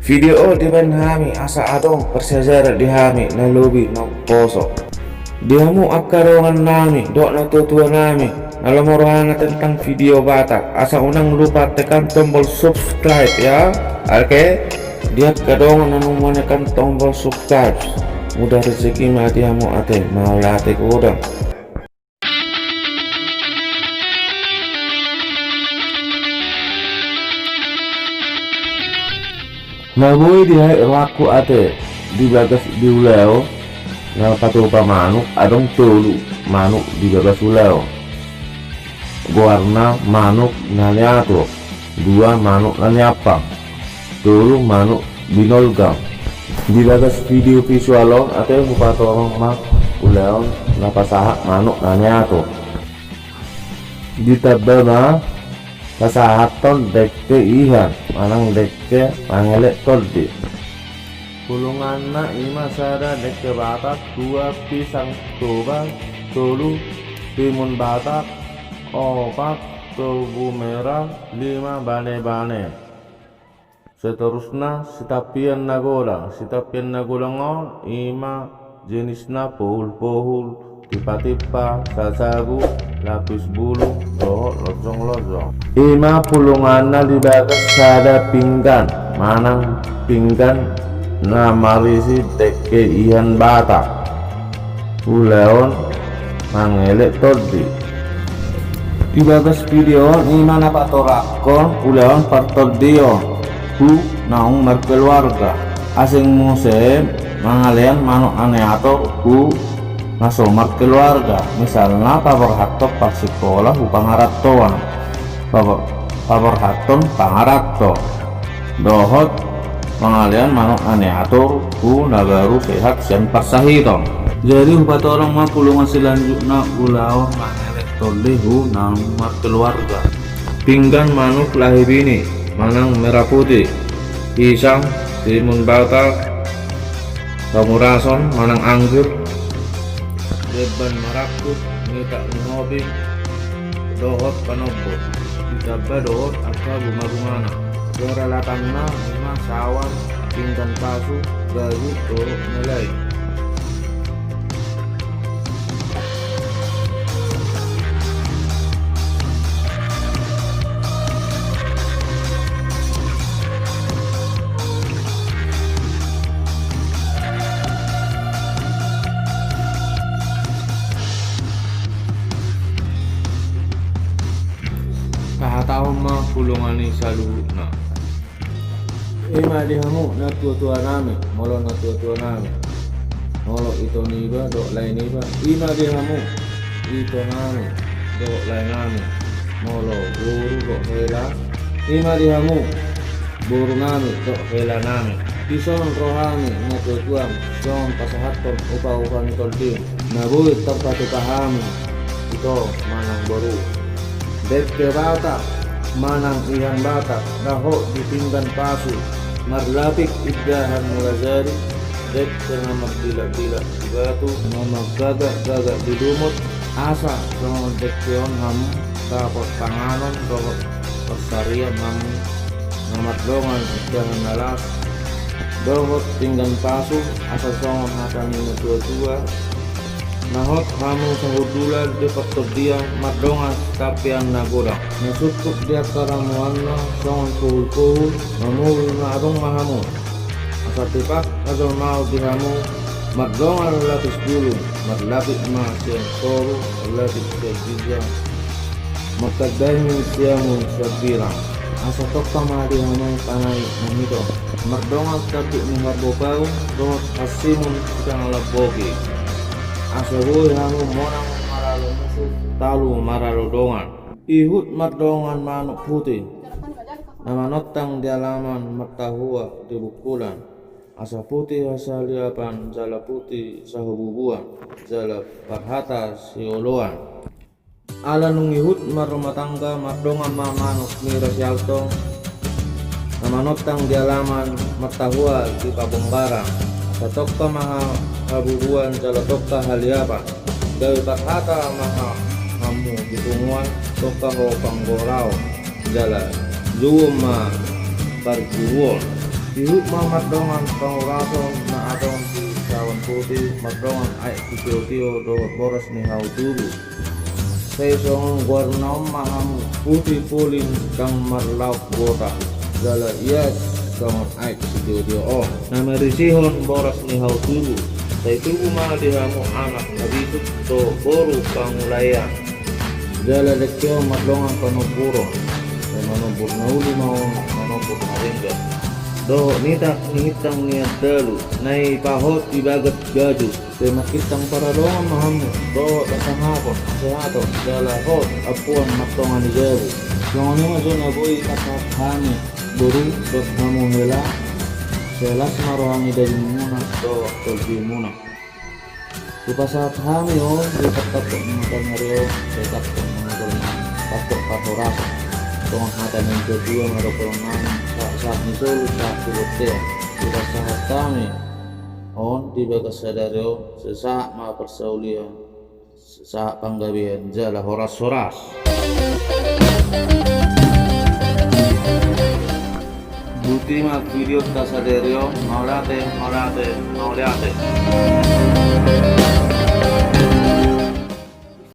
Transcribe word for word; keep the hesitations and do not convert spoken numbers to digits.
Video on dibaen hami asa adong parsiajaran di hami na lobi naung poso. Di hamu angka dongan nami dohot na tua-tua nami na lomo rohana tentang video Batak, asa unang lupa tekan tombol subscribe ya. Oke, di angka dongan na naung manekan tombol subscribe, mudah rezeki ma di hamu ate, mauliate godang. Na boi dihait rohangku ate, di bagas di ulaon na patupa manuk adong tolu manuk di bagas ulaon. Goarna manuk na niatur, dua manuk na niampang, tolu manuk binolgang. Di bagas video visual on ate hupatorang ma ulaon na pasahat manuk na niatur. Ditamba ma pasahathon dengke ihan manang dengke mangelek tondi. Pulunganna ima sada dengke Batak, dua pisang Toba, tolu timun Batak, opat tobu merah, lima bane-bane. Seterusna sitampian na godang. Sitampian na godang on ima jenisna pohul-pohul, timpa-timpa, sasagu, lapis bulung dohot lonjong-lonjong. Ima pulunganna di bagas sada pinggan manang pinggan na marisi dengke ihan Batak ulaon mangelek tondi. Di bagas video on ima na patorangkon ulaon partondion tu naung markeluarga. Asing muse mangalean manuk na niatur tu na so markeluarga, misalna paborhathon parsikola tu pangarantoan, pabor- paborhathon pangaranto, dohot mangalean manuk na niatur tu na baru sehat sian parsahiton. Jadi hupatorang ma pulungan silanjutna ulaon mangelek tondi tu naung markeluarga. Pinggan manuk lahi bini manang merah putih, pisang, timun Batak, pamurason manang anggur, demban marangkup, mitak ni hoping, dohot panombot, ditamba dohot angka bunga-bungana. Peralatanna ima sawan, pinggan pasu, garu dohot na lain. Tahatahon ma pulungan i saluhutna. Ima di hamu natuatua nami molo natuatua nami, molo ito niba dohot lae niba. Ima di hamu ito nami dohot lae nami, molo boru dohot hela. Ima di hamu boru nami dohot hela nami. Dison ro hami natuatuam songon pasahathon upaupa ni tondim na boi tarpatupa hami, ito manang boru. Dengke Batak manang ihan Batak, dohot di pinggan pasu, marlapik indahan mulajadi, dengke na marbilakbilak di batu, na margagakgagak di lumut, asa songon dengke on hamu dapot panganon dohot parsarian hamu na mardongan indahan na las, dohot pinggan pasu, asa songon hata ni natuatua, na hot hamu sahundulan di partondian mardongan sitampian na godang. Na sungkup di angka ramuanna songon pohulpohul, na mohul na adong ma hamu. Asa tipak na jolma on di hamu mardongan lapis bulung, marlapik ma sian toru, marlapik sian ginjang, martandangi siamun sian birang. Asa tongka ma di hamu panait na hito, mardongan tambik ni harbopaung dohot hansimun sipangalamboki. Asa boi hamu monang maralo musu, talu maralo dongan. Ihut mardongan manuk puti, na manontang di alaman, martahua di bungkulan. Asa puti hasaliapan jala puti sahabubuan jala parhata sioloan. Ala nunga ihut marrumah tangga mardongan ma manuk nira sialtong, na manontang di alaman, martahua di pabongkaran. Asa tongka ma ha- habubuan jala tongka haliapan. Gabe parhata ma ha- hamu di punguan, tongka ho panggoraon jala juon ma parjuruon. Tihuk ma mardongan pangurason na adong di sawan poti, mardongan aek sitiotio dohot boras ni hau tubu. Sai songon goarna on ma hamu, poti polin ndang marlaok botak, jala ias songon aek sitiotio on na marisihon boras ni hau tubu. Sai tubu ma di hamu anak na bisuk dohot boru pangulaean. Jala dengke on mardongan panomburon. Sai manombur na uli ma on, manombur na denggan dohot nitak ni hintang ni andalu na ipahot di bagas gajut. Sai mangkintang paradongan ma hamu dohot hasangapon, hasehaton, jala hot ampuan martonga ni jabu. Songon i ma jo na boi pasahat hami, boru, dohot hamu hela. Sai las ma roha ni dagingmuna dohot tombimuna. Hupasahat hami on di tampok ni mata ni ari on, sai tampok ni mata ni ari on, tampok parhorasan. Songon hata ni natuatua ma dohonon nami, sahat-sahat ni solu sahat tu bontean. Hupasahat hami on di bagas sadari on, sai sahat ma parsaulian, sahat panggabean jala horas-horas. Boti ma videonta sadari on, mauliate, mauliate, mauliate.